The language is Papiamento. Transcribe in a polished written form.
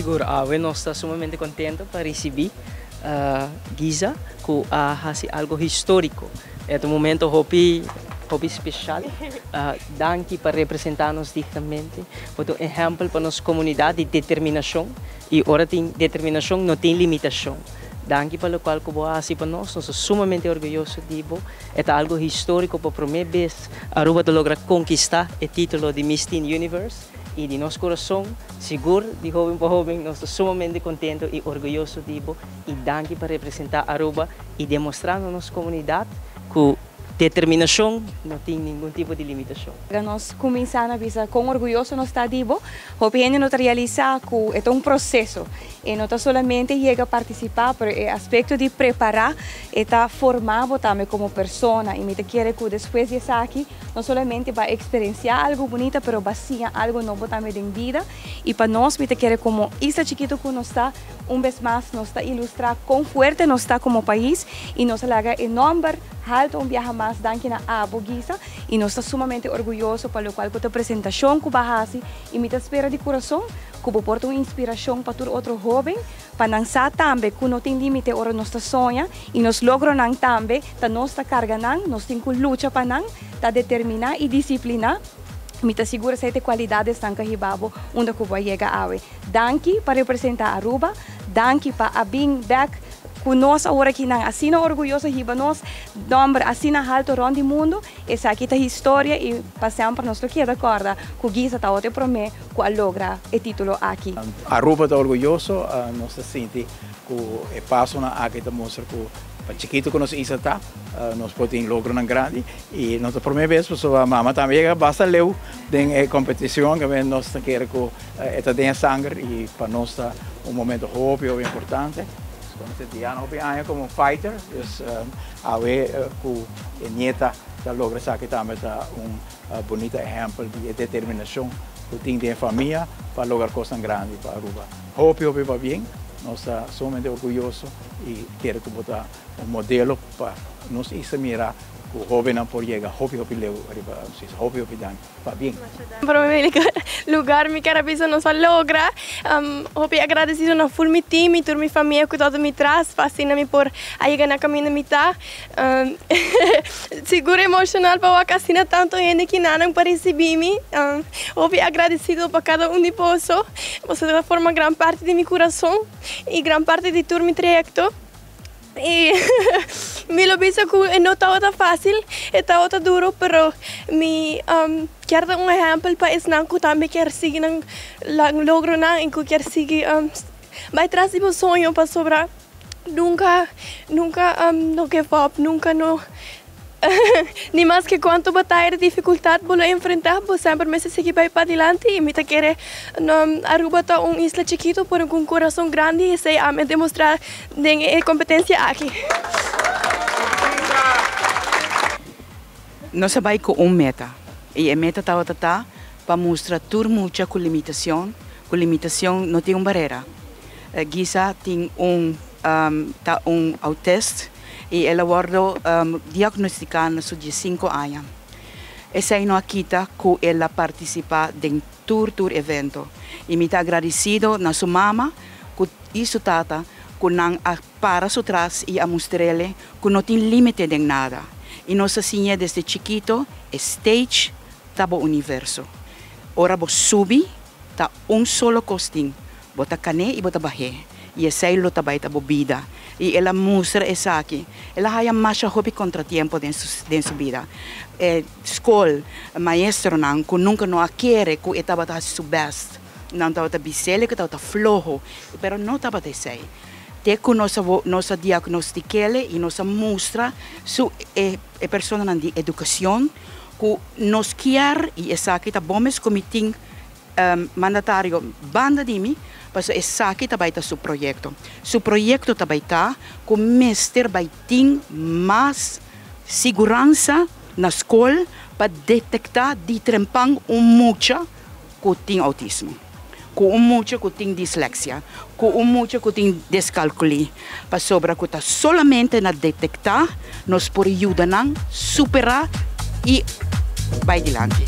Sigur, awe nos ta sumamente contento pa ricibi Giza cu a haci algo historico. E ta un momento hopi hopi special. Danki pa representa nos dignamente. Bo ta un ehempel pa nos comunidad di determinacion y ora tin determinacion no tin limitacion. Danki pa locual cu bo a haci pa nos. Nos ta sumamente orguyoso di bo. E ta algo historico, pa prome bes Aruba ta logra conquista e titulo di Miss Teen Universe y di nos curason, sigur di hoben pa hoben, nos ta sumamente contento y orguyoso di bo y danki pa representa Aruba y demostra na nos comunidad cu determinacion no tin ningun tipo di limitacion. Laga nos cuminsa na bisa con orguyoso nos ta di bo. Hopi hende no ta realisa cu e ta un proceso. E no ta solamente yega participa, pero e aspecto di prepara e ta forma bo tambe como persona. Y mi ta kere cu despues di esaki no solamente bo a experiencia algo bunita, pero bo a siña algo nobo tambe den bida. Y pa nos mi ta kere como isla chikito cu nos ta, un bes mas nos ta ilustra con fuerte nos ta como pais y nos a laga e nomber halto un biaha mas danki na abo, Gisa, y nos ta sumamente orguyoso pa locual cu ta presentacion cu bo a haci y mi ta spera di curason cu bo por ta un inspiracion pa tur otro hoben pa nan sa tambe cu no tin limite ora nos ta soña y nos logronan tambe ta nos ta carga nan, nos tin cu lucha pa nan, ta determina y disciplina. Mi ta sigur esei ta e cualidadesnan cu a hiba bo unda cu bo a yega awe. Danki pa representa Aruba, danki pa a bin bek cu nos awor aki nan asina orguyoso hiba nos nomber asina halto rond di mundo. Esaki ta historia y pa semper nos lo keda corda cu Giza tabata e prome cu a logra e titulo aki. Aruba ta orguyoso, nos ta sinti cu e pasonan aki ta mustra cu pa chikito cu nos isla ta, nos por tin logronan grandi y no ta prome bes pasobra mama tambe yega basta leu den e competicion, nos ta kere cu E ta den e sanger y pa nos ta un momento hopi hopi importante. Nos conoce Diana hopi aña como fighter, dus awe cu e nieta ta logra esaki tambe ta un bunita ehempel di e determinacion cu tin den e famia pa logra cosnan grandi pa Aruba. Hopi hopi pabien, nos ta sumamente orguyoso y kere cu bo ta un modelo pa nos isla mira cu hobennan por yega hopi hopi leu riba nos isla. Hopi hopi danki. Pabien. Prome lugar mi kier a bisa nos a logra. Hopi agradecido na ful mi team y tur mi famia cu ta mi tras pa asina mi por a yega na caminda mi ta. Sigur emocional pa wak asina tanto hende kinanan pa ricibi mi. Hopi agradecido pa cada un di boso. Boso ta forma gran parti di mi curason y gran parti di tur mi trayecto. Y mi lo bisa cu e no tabata facil, e tabata duro, pero mi kier ta un ehempel pa esnan cu tambe kier sigui nan logronan y cu kier sigui bay tras di bo soño pasobra nunca, nunca no give up, nunca no Ni maske kuantu bataya di difikultat bo lo enfrentá, bo semper mester sigui bai padilanti i mi ta kere Aruba ta un isla chikitu pero ku un kurason grandi i esei ami a demostrá den e kompetensia aki. Nos a bai ku un meta i e meta tabata ta pa mustra tur mucha ku limitacion ku limitacion no tin un barera. Gisa tin un ta un autist. I el a wòrdu diagnostiká na su diesinku aña. Esei no a kita ku el a partisipá den tur tur evento. I mi ta agradesido na su mama ku i su tata ku nan a para su tras i a mustr'ele ku no tin límite den nada. I nos a siñ'é desde chikito e stage ta bo universo. Ora bo subi ta un solo kos tin, Bo ta kané i bo ta bah'é, i esei lo ta bai ta bo bida. I el a mustra esaki. El a haya masha hopi kontratiempo den su den su bida. E skol, maestronan ku nunka no a kere ku e tabata hasi su bèst. Nan tabata bis'el ku e tabata floho, pero no tabata esei. Te ku nos a nos a diagnostik'el i nos a mustra su e e personanan di edukashon ku nos kier i esaki ta bon mes ku mi tin Mandatario banda di mi, pasobra esaki ta bai ta su proyekto. Su proyekto ta bai ta ku mester bai tin mas siguransa na skol pa detektá di trempan un mucha ku tin outismo, ku un mucha ku tin disleksia, ku un mucha ku tin deskalkulí, pasobra ku ta solamente na detektá nos por yuda nan superá i bai dilanti.